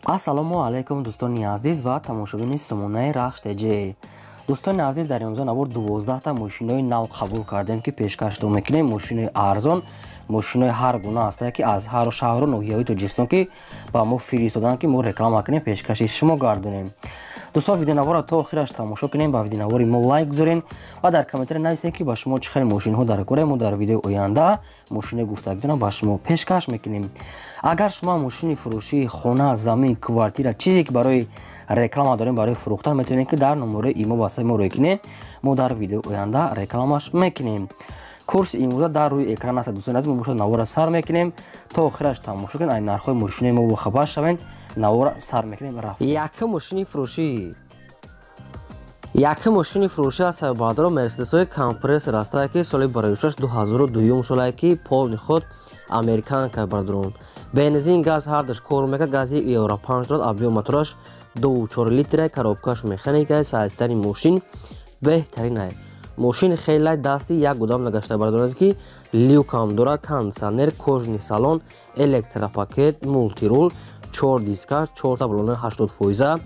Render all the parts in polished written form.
Ассалому алайкум, дӯстони азиз ва тамошобини сомонаи Рахш ТЖ. Дӯстони азиз, дар имрӯза навор 12 та мошинои нав қабул кардем, ки пешкаштон мекунем. Мошинои арзон, мошинои ҳар гуна ҳастанд, ки аз ҳар шаҳру ноҳияҳои Тоҷикистон ки ба мо фиристоданд, ки мо реклама кунем, пешкаши шумо гардонем. Дӯстон, видеонаворро то охираш тамошо кунем, ба видеонавори мо лайк гузорен ва дар комментария нависед, ки ба шумо чӣ хел мошинҳо дар кора. Мо дар видеои оянда мошинои гуфтагитона ба шумо пешкаш мекунем. Агар шумо мошини фурӯшии хона, замин, квартира, чизе ки барои реклама дорем, барои фурӯхтан, метавонед, ки дар номерои имо васаи мо рӯй кунед. Мо дар видеои оянда рекламаш мекунем. Курси имрӯза дар рӯи экран аст. Дӯстони азиз, мо бошад навора сар мекунем, то охираш тамошо кунед, ай нархҳои мошинои мо бохабар шавед. Навора сар мекунем, рафт. Якум мошини фурӯшӣ, якум мошини фурӯшӣ аст, бародаро, Мерседесҳои компрессор ҳастае, ки соли бароишаш 2002 солае, ки полный ход американка, бародарон. Бензин, газ ҳардаш кор мекард, гази евро 5 дорад, объём мотораш 2,4 литра, коробкаш механика, состояние мошин беҳтаринае. Мошин хеле дасти як одам нагашта, бародарон, ки люкам дорад, кондиционер, кожаный салон, электропакет, мультируль, чор диска, чорта балони 80%,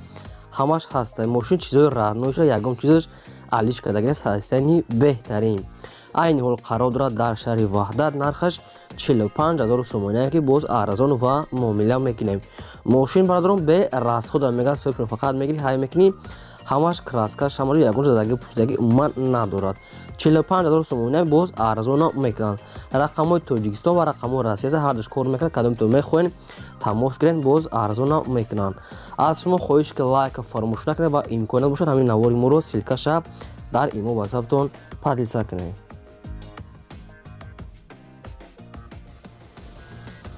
ҳамаш ҳаста. Мошин чизои роднойша, ягон чизаш алиш кардагина, состояние беҳтарин. Айни ҳол қарор дорад дар шаҳри Ваҳдат, нархаш 45 000 сомония, ки боз арзон ва муомила мекунем. Мошин, бародарон, бе расхода мега, соҳибшон фақат мегири, ҳай мекунӣ, ҳамаш краскаш, ҳамаш, ягон задаги пӯшидаги умуман надорад. 45 000 сомония, боз арзона мекунанд. Рақамҳои Тоҷикистон ва рақамҳои Россия ҳардаш кор мекунад. Кадомтон мехоҳед, тамос гиред, боз арзона мекунанд. Аз шумо хоҳиш, ки лайка фаромӯш накунед ва имконият бошад, ҳамин навори моро ссылкаша дар имо ватсаптон поделиться кунед.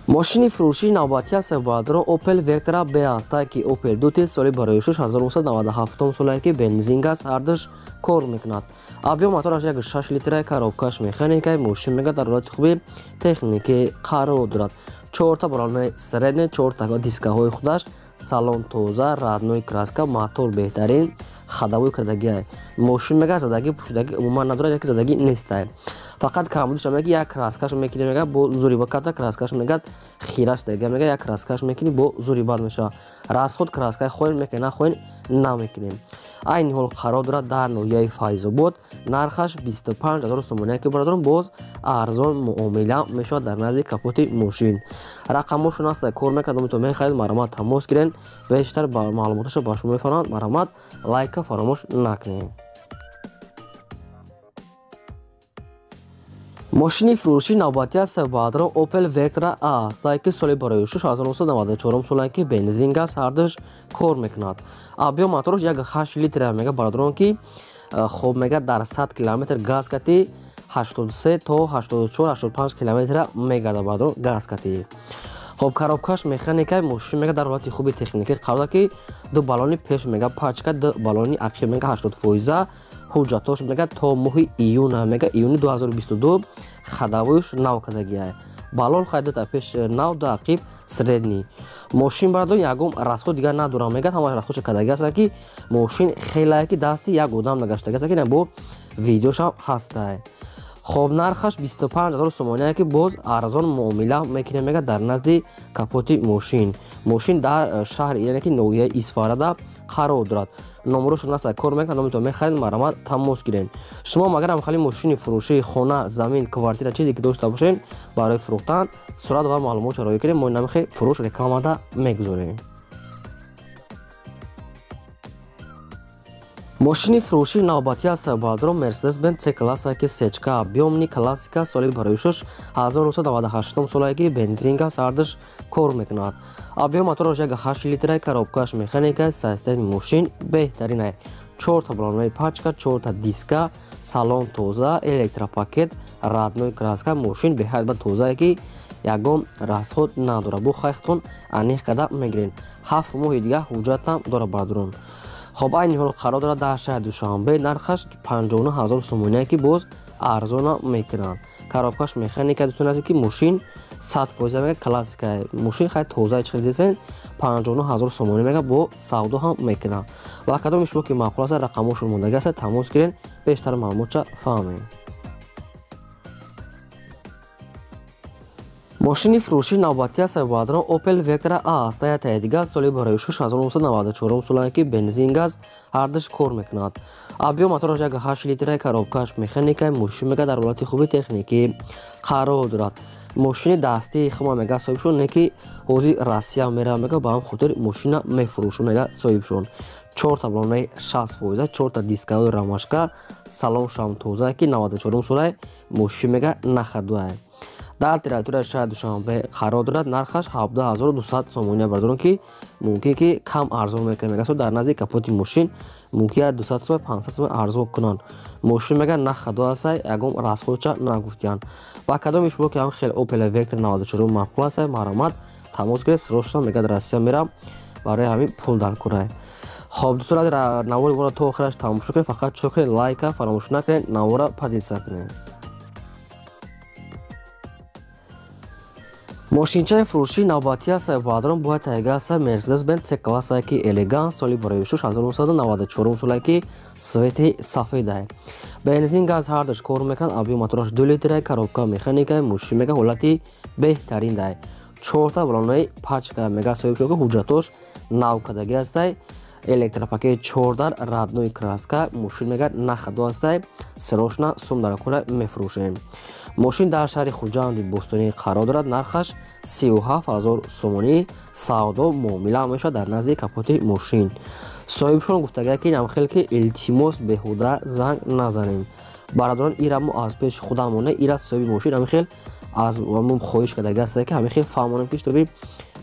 Мошини фурӯшии навбатӣ аст, бародарон, Opel Vectra B ҳастае, ки Opel Duty, соли бароишаш 1997 солае, ки бензин, газ ҳардаш кор мекунад, объём мотораш 1,6 литра, коробкаш механика. Мошин мега дар ҳолати хуби техникӣ қарор дорад, чорта балони средний, чорта дискаҳои худаш, салон тоза, родной краска, мотор беҳтарин, ходовой кардагиай. Мошин мега задагӣ пӯшидагӣ умуман надорад, яки задагӣ нестай, фақат камбудиша мега, як краскаш мекунӣ, мега бо зури ба карта краскаш мега хираш дега, мега як краскаш мекунӣ, бо зури бад мешавад. Расход краскаи хоҳем мекунем, нахоҳем намекунем. Айни ҳол қарор дорад дар ноҳияи Файзобод, нархаш 25 000 сомония, ки, бародарон, боз арзон муомила мешавад. Дар назди капоти мошин рақамҳошон аст, кор мекунад. Умедто мехаред, марҳамат, тамос гирен, бештар маълумоташро ба шумо мефаҳманд. Марҳамат, лайка фаромӯш накунед. Мошини фурӯшии навбатӣ аст, бародарон, Opel Vectra A ҳастае, ки соли бароишуш 1994 солае, ки бензин, газ ҳардаш кор мекунад, объём мотораш 1,8 литра. Мега, бародарон, ки хоб мега дар 100 километр газ кати 83 то 84, 85 километра мегардад, бародарон, газ кати. Хоб, коробкаш механика. Мошин мега дар ҳолати хуби техникӣ қарор дорад, ки ду балони пеш мега пачка, ду балони ақиб мега 80%. Ҳуҷҷатош мега то моҳи июна, мега июни 2022 ходовойш нав кардагиай. Балон хайдата пеш нав, ду ақиб средний. Мошин, бародарон, ягон расход дигар надорам, мега ҳама расходша кардаги ҳастанд, ки мошин хелае, ки дасти як одам нагаштаги аст, ки бо видеошам ҳастай. Хоб, нархаш 25 000 сомония, ки боз арзон муомила мекунем. Мега дар назди капоти мошин, мошин дар шаҳри, яъне ки ноҳияи Исфарада қарор дорад. Номерошон аст, кор мекунад. Номето мехаред, марҳамат, тамос гиред. Шумо агарам хали мошини фурӯшии хона, замин, квартира, чизе ки дошта бошед барои фурӯхтан, сурат ва маълумотшо роя кунед, мо намихе фурӯш рекламада мегузорем. Мошини фурӯшии навбатӣ аст, бародарон, Мерседес Бенз С класса, ки сечка объёмный классика, соли бароишаш 1998 солае, ки бензин, газ ҳардаш кор мекунад, объём мотораш 1,8 литра, коробкаш механика, состояние мошин беҳтаринае, чорта балонаи пачка, чорта диска, салон тоза, электропакет, родной краска. Мошин беҳад ба тозае, ки ягон расход надорад, бо хайхтон аниқ карда мегиред. 7 моҳи дигар ҳуҷҷатам дорад, бародарон. Хоб, айни ҳол қарор дорад дар шаҳри Душанбе, нархаш 59 000 сомония, ки боз арзона мекунанд. Коробкаш механика. Дӯстон азиз, ки мошин 100% мега классика, мошин хай тоза чихел десен, 59 000 сомонӣ мега, бо савдо ҳам мекунанд. Ва кадоми шумо ки маъқул аст, рақамҳошон мондаги аст, тамос гирен, бештар маълумотша фаҳмед. Мошини фурӯшии навбатӣ аст бародарон Opel Vectra A аст. Таи дигар соли барои 1994 солае ки бензин газ ҳардуш кор мекунад. Объём мотораш 1.8 литра, коробкаш механика, мошин мега дар ҳолати хуби техникӣ қарор дорад. Мошини дастии хума мега соҳибшон, не ки ҳозир Россия мерава мега, ба ҳам хотир мошина мефурӯшу мега соҳибшон. 4 таблонаи 60%, 4 дискаҳои рамашка, салон шам тоза ки 94 солае, мошин мега нахадуае. Дар территорияи шаҳри Душанбе қарор дорад. Нархаш 17200 сомонӣ бародарон ки мумкин ки кам арзон мекунад мега. Дар назди капоти мошин мумкин 200 сом 500 сом арзон кунанд. Мошин мега нахадо аст, ягон расходча нагуфтиянд. Ба кадоми шумо ки ҳам хел Opel Vectra 94 маъқул аст, марҳамат тамос гиред, срочно мега дар Россия мерам, барои ҳамин пул дар курай. Хоб дӯстон, навори моро то охираш тамошо кунед, фақат чо кунед, лайка фаромӯш накунед, навора поделиться кунед. Мошинчаи фурӯшии навбатӣ аст бародарон бояд тайга аст Mercedes-Benz C-класс ки элегант соли барои 1994 соле ки свети сафед аст. Бензин газ ҳардуш кор мекунад, объём мотораш 2 литра, коробка механика, мошин мега ҳолати беҳтарин дай. 4 балонаи пачка мега соҳиб шуд ки ҳуҷҷатош нав кардагӣ аст. Электропакет 4 родной краска, мошин мега нахадо аст, срочно сум дар кура мефурӯшем. Мошин дар шаҳри Хуҷанди бостонӣ қарор дорад. Нархаш 37000 сомонӣ, савдо муомила мешавад дар назди капоти мошин. Соҳибшон гуфтага ки намхел ки илтимос беҳуда занг назанем. Бародарон, ира мо аз пеши худамона, ира соҳиби мошин ҳамихел аз мо хоҳиш кардага аст ки ҳамихел фаҳмонем ки шутоби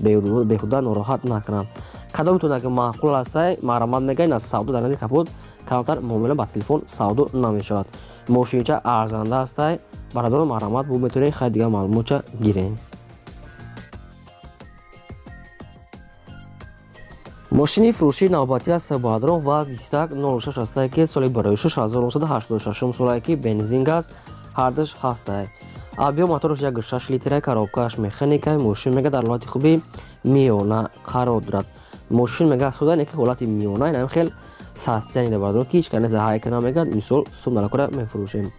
беҳуда нороҳат накунанд. Кадомтон агар маъқул аст, марҳамат мегӯяд, аз савдо дар назди капот камтар муомила ба телефон савдо намешавад. Мошинча арзанда аст, бародарон марҳамат бу метавонед хай дигар маълумотча гирем. Мошини фурӯшии навбатӣ аст бародарон ВАЗ 2106 аст ки соли барои 1986 солае ки бензин газ ҳардуш ҳаст. Объём мотораш 1.6 литра, коробкааш механика, мошин мега дар ҳолати хуби миёна қарор дорад. Мошин мега сода не ки ҳолати миёна, ин хел состояние бародарон ки ҳеч кас ҳайка намегад, мисол сум дар кора мефурӯшем.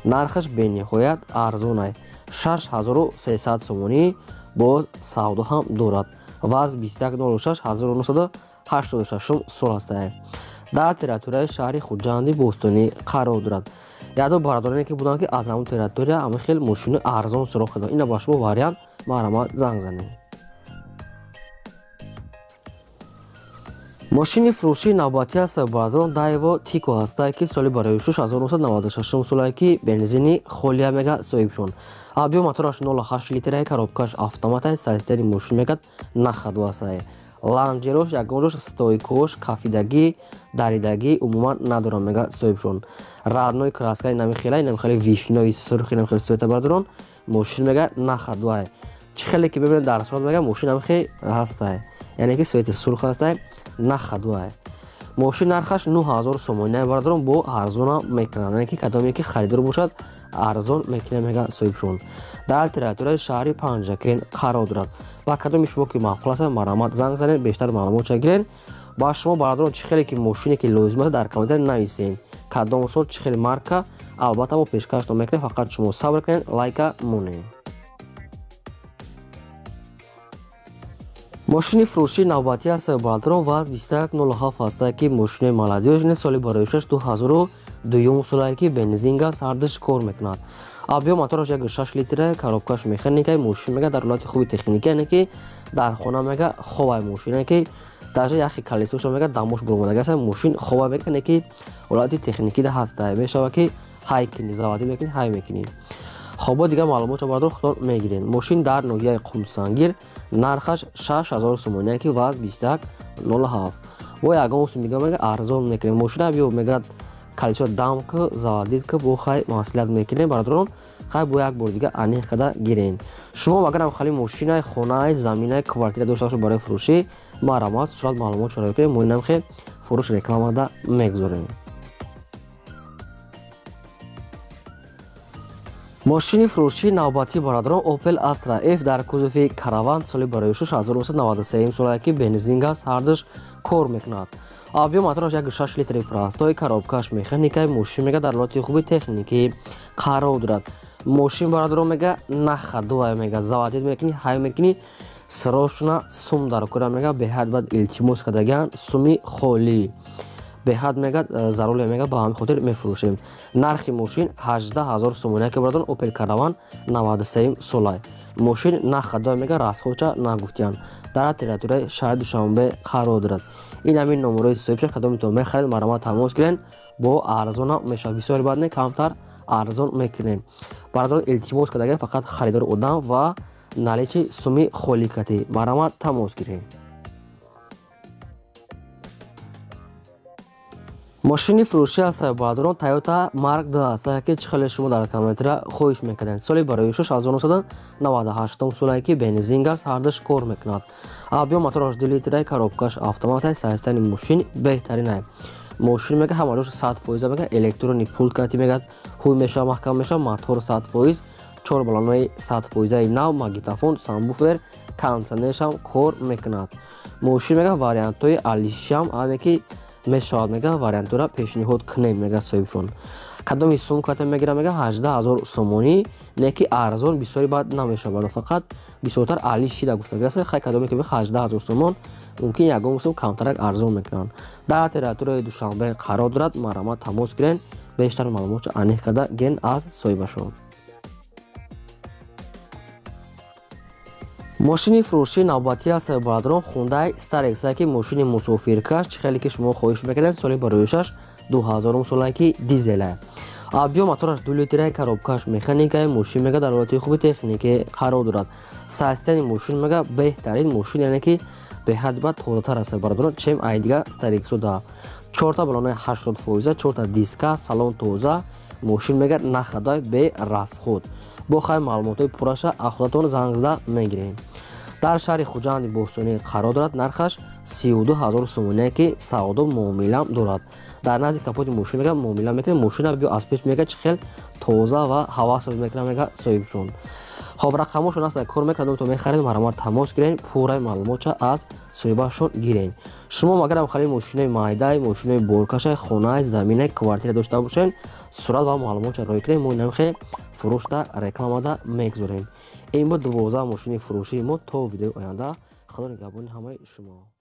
Нархаш бениҳоят арзон аст, 6300 сомонӣ, боз савдо ҳам дорад. ВАЗ 2106 1986 сол аст. Дар территорияи шаҳри Хуҷанди бостонӣ қарор дорад. Яъне бародароне ки буданд ки аз ҳамон территория ҳамин хел мошини арзон суроғ карданд. Ина ба шумо вариант, марҳамат занг занед. Мошини фурӯшии навбатӣ аст бародарон Daewoo Tico аст ки соли барои 1996 солае ки бензини холия мега соҳибшон. Объём мотораш 0.8 литра, коробкаш автомат аст, состояни мошин мегад нахадо аст. Ланҷерош ягон ҷош стойкош кафидагӣ, даридагӣ умуман надорад мега соҳибшон. Родной краскаи намихелай, намихелай вишнои сурхи намихелай цвета бародарон, мошин мега нахадо аст. Чӣ хеле ки бибинед дар сурат мега мошин намихе ҳаст, яъне ки цвети сурх ҳаст, нахадо аст. Мошин нархаш 9000 сомонӣ бародарон, бо арзона мекунанд, яъне ки кадоме ки харидор бошад арзон мекунад мега соҳибшон. Дар территорияи шаҳри Панҷакент қарор дорад. Ба кадоми шумо ки маъқул аст, марҳамат занг занед, бештар маълумотча гиред. Ба шумо бародарон чӣ хеле ки мошине ки лозим аст дар комментария нависед, кадом сол, чӣ хеле марка, албатта мо пешкашто мекунем, фақат шумо сабр кунед, лайка монед. Мошини фурӯшии навбатӣ аст бародарон ВАЗ 2107 аст ки мошини молодёжный соли барои 2002 солае ки бензин газ ҳардуш кор мекунад. Объём мотораш 1.6 литра, коробкаш механика, мошин мега дар ҳолати хуби техникӣ, яъне ки дар хона мега хобай мошин, яъне ки даже яхи колесоша мега дамош буромадага аст, мошин хобай мега, яъне ки ҳолати техникида ҳаст, мешавад ки ҳай кунӣ, заводӣ мекунӣ, ҳай мекунӣ. Хоб дигар маълумотро бародарон худтон мегиред. Мошин дар ноҳияи Қумсангир, нархаш 6000 сомонӣ ки ВАЗ 2107. Бо ягон сум дига мега арзон мекунем. Мошина биё мега колесо дам ки заводид ки бо хай маслиҳат мекунем бародарон, хай бо як бор дига аниқ када гирен. Шумо агарам хали мошинаи, хонаи, заминаи, квартира дошта бошед барои фурӯшӣ, марҳамат сурат маълумот шарои кунед, мо инам хе фурӯш рекламада мегузорем. Мошини фурӯшии навбатӣ бародарон Opel Astra F дар кузови Караван соли барои 1993 солае ки бензин газ ҳардуш кор мекунад. Объём мотораш 1.6 литри простой, коробкаш механика, мошин мега дар ҳолати хуби техникӣ қарор дорад. Мошин бародарон мега нахадуай мега заводид мекунӣ, ҳай мекунӣ, сирошна сум дар кора мега беҳад бад илтимос кардагиан суми холӣ. Беҳад мега зарурия мега ба ҳамин хотир мефурӯшем. Нархи мошин 18 000 сомонӣ ки бародарон Opel Caravan 93 солай. Мошин нахадуай мега расходча нагуфтиян. Дар территорияи шаҳри Душанбе қарор дорад. Ин ҳамин номерои соҳибша кадомитон мехаред, марҳамат тамос гирен, бо арзона мешавад. Бисёри бад не, камтар арзон мекунем. Бародарон илтимос кардагиан фақат харидори одам ва наличи суми холӣ катӣ. Марҳамат тамос гирем. Мошини фурӯшӣ аст бародарон Toyota Mark II аст, ки чӣ хеле шумо дар комментария хоҳиш мекардед. Соли барои 1998 соле ки бензин аст, ҳардуш кор мекунад. Объём мотораш 2 литра, коробкаш автомат аст, состояни мошин беҳтарин аст. Мошин мега ҳама ҷош 100% мега электронный пульт кати мега ҳуй мешава, маҳкам мешава, мотор 100%, 4 баллонаи 100% нав, магнитофон, сабвуфер, кондиционершам кор мекунад. Мошин мега вариантҳои алишам ане ки мешавад мега вариантҳоро пешниҳод кунем мега соҳибшон. Кадоми сум ката мегира мега 18 000 сомонӣ, не ки арзон бисёри бад намешавад, фақат бисёртар али шида гуфтагиаст. Хай кадоме ки 18 000 сомон мумкин ягон сум камтарак арзон мекунанд. Дар территорияи Душанбе қарор дорад, марҳамат тамос гирен, бештар маълумотро аниқ карда гирен аз соҳибашон. Мошини фурӯшии навбатӣ аст бародарон Hyundai Starex, ки мошини мусофиркаш, чӣ хеле ки шумо хоҳиш мекардед, соли бароишаш 2000 соле ки дизеле. Объём мотораш 2 литра, коробкаш механика, мошин мега дар ҳолати хуби техникӣ қарор дорад. Состояни мошин мега беҳтарин мошин, яъне ки беҳад бад тозатар аст бародарон, чем ай дига Starex да. 4 баллонаи 80%, 4 диска, салон тоза, мошин мега нахадай бе расход. Бо хай маълумотҳои пурраша аз худатон занг зада мегирем. Дар шаҳри Хуҷанди бостонӣ қарор дорад, нархаш 32 000 сомонӣ ки савдо муомилам дорад. Дар назди капоти мошин мега муомила мекунем, мошина биё аз пеш мега чӣ хел тоза ва ҳавас мекунам мега соҳибшон. Хоб рақамошон аст, кор мекунад, то мехаред, марҳамат тамос гирен, пурраи маълумотша аз соҳибашон гирен. Шумо магарам хари мошинои майдай, мошинои боркашай, хонаи, заминай, квартира дошта бошед, сурат ва маълумотша рой кунед, мо инамхе фурӯшда рекламада мегузорем. Ин буд 12 мошини фурӯшии мо. То видеои оянда, Худо нигаҳбони ҳамаи шумо.